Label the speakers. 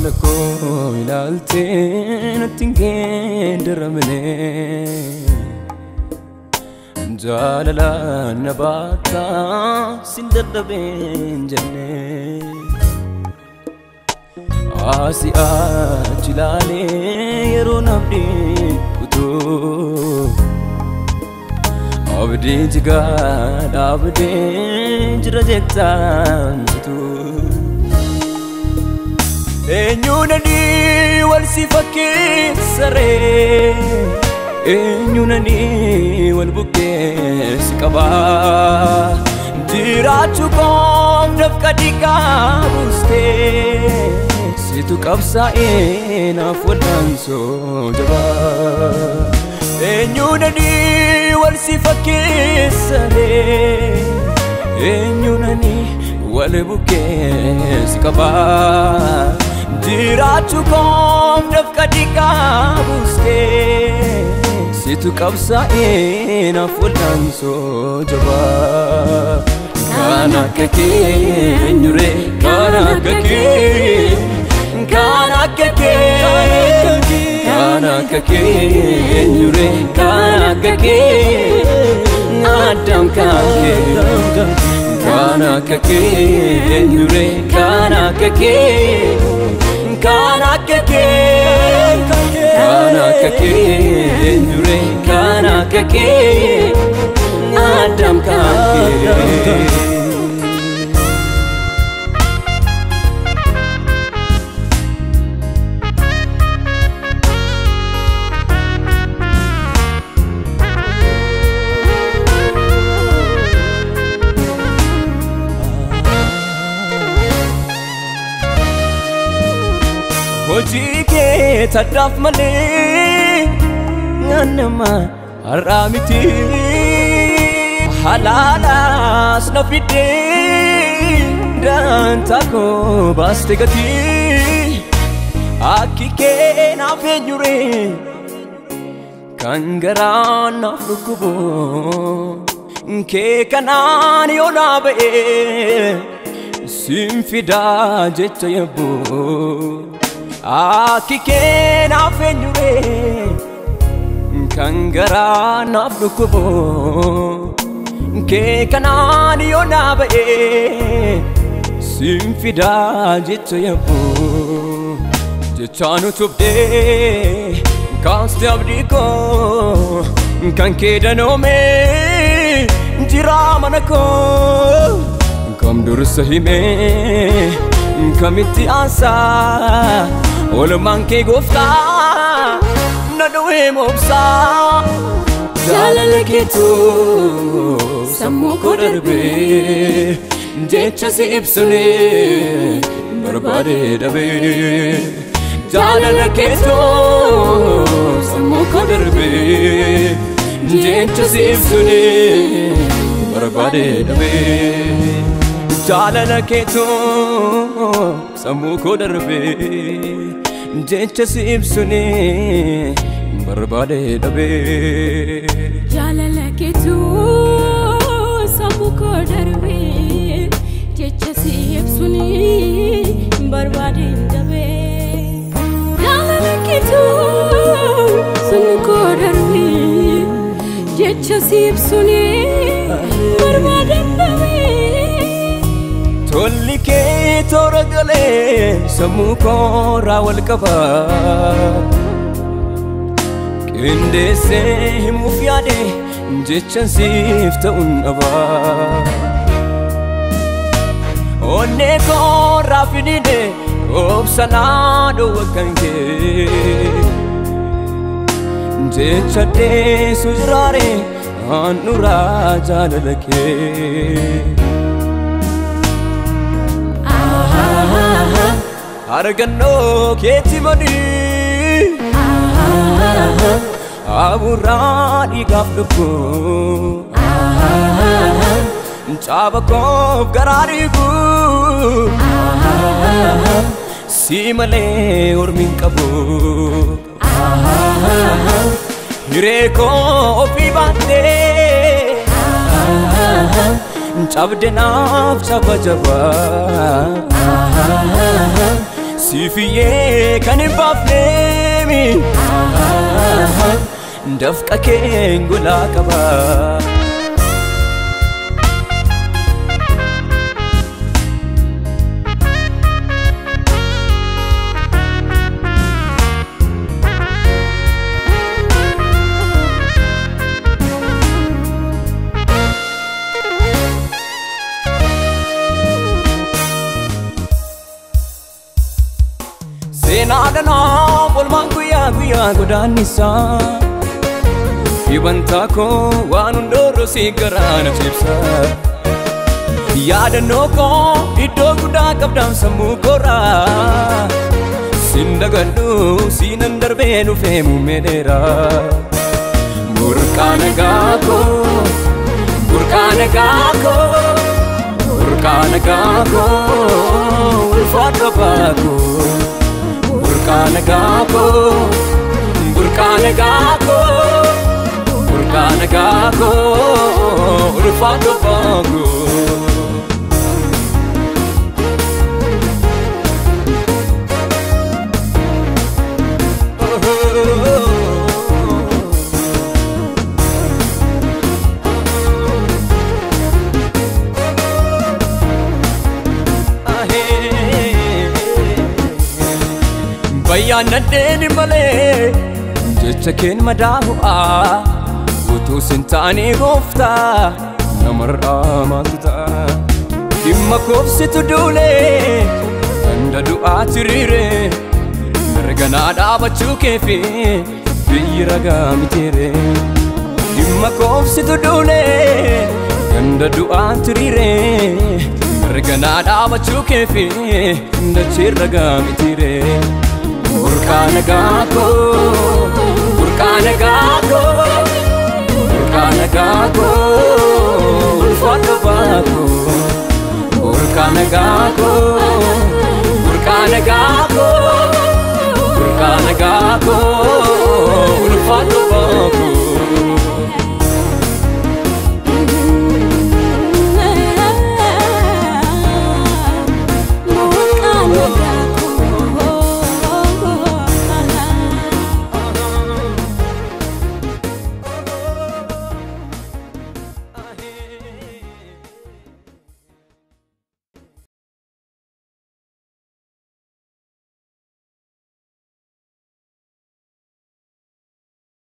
Speaker 1: Haala koo ilaaltee natti hin geeddaramne, jaalala na baattaa sin dadhabeen jenne. Asii achi ilaalee yeroo namni kutuu, abdii jigaa dhaabdee jira jettaan situ. Eenyuun ani wal si fakkeessaree? Eenyuun ani wal bukkeessi qabaa? Jiraachuu koof dafqa dhiigaa buustee, situ qabsaa'ee naaf wal'aansoo jabaa. Eenyuun ani wal si fakkeessaree? Eenyuun ani wal bukkeessi qabaa? Jiraachuu koof dafqa dhiigaa buustee, situ qabsaa'ee naaf wal'aansoo jabaa. Kan akka kee eenyuree? Kan akka kee, kan akka kee, kan akka kee eenyuree? Kan akka kee, addam kan kee. Kan akka kee eenyuree? Kan akka kee, kan akka kee, kan akka kee eenyuree? Kan akka kee, addam kan kee. Hojii kee taddaaf malee nama har'aa miti, halaalaas na fiddee daantaa koo baaste gatii. Akki kee naaf eenyuree kan garaa naaf dhukkubu? Kee kanaan yoo naa ba'ee sin fidaa jecha yabbuu. Akki kee naaf eenyuree kan garaa naaf dhukkubu? Kee kanaan yoo naa ba'ee sin fidaa jecha yabbuu. Jechaan utubdee kaaste abdii koo, kan kee danoomee jiraa mana koo. Kam dursa himee kamitti aansaa? Oolmaan kee gooftaa na dhowwee moobsaa. Jaalala keetu sammuu koo darbee, jecha si ibsunee barbaadee dhabee. Jaalala keetu sammuu koo darbee, jecha si ibsunee barbaadee dhabee. Jaalala keetu sammuu koo darbee, jecha si ibsunee barbaadee dhabee.
Speaker 2: Jaalala keetu sammuu koo darbee, jecha si ibsunee barbaadee dhabee. Jaalala keetu sammuu koo darbee, jecha si ibsunee barbaadee dhabee.
Speaker 1: Tolli kee toora galee sammuu koorraa wal qaba. Qindeessee himuuf yaade jechan siif ta'uun dhaba. Onnee koorraa fidine obsanaa dhowwa kan kee. Jecha deessu jiraare handhuraa jaalala kee. Argannoo keetti madii abuuraa dhiigaaf lubbuu, caaba koof garaa dhiigu, si malee ormi hin qabu. Hiree koo ofii baattee cabde naaf caba jabaa. Sifiyyee kan hin baafneemi dafqa keen golaa qaba. Seenaadhanaa olmaan guyyaa guyyaa godaannisaa Dhibantaa koo waan hundoorro si garaa na cibsa Yaadannoo koo iddoo guddaa qabdaan sammuu koraa Sin dagadhu siinan darbee dhufee muummee dheeraa Burqaa nagaa koo burqaa nagaa koo burqaa nagaa koo ulfaadhu abbaa koo Burqaa nagaa koo burqaa nagaa koo burqaa nagaa koo ulfaadhu abbaa koo. Bayyaannadheen malee jecha keen madaahu'a utuu sin taane gooftaa namarraa maaltu ta'a dhimma koofsitu duulee ganda du'aa tiriire mirganaa dhaabachuu keefi biyyi ragaa mitiire dhimma koofsitu duulee ganda du'aa tiriire mirganaa dhaabachuu keefi dachee ragaa mitiire. Burqaa nagaa koo burqaa nagaa koo burqaa nagaa koo ulfaadhu abbaa koo burqaa nagaa koo burqaa nagaa koo burqaa nagaa koo ulfaadhu abbaa koo.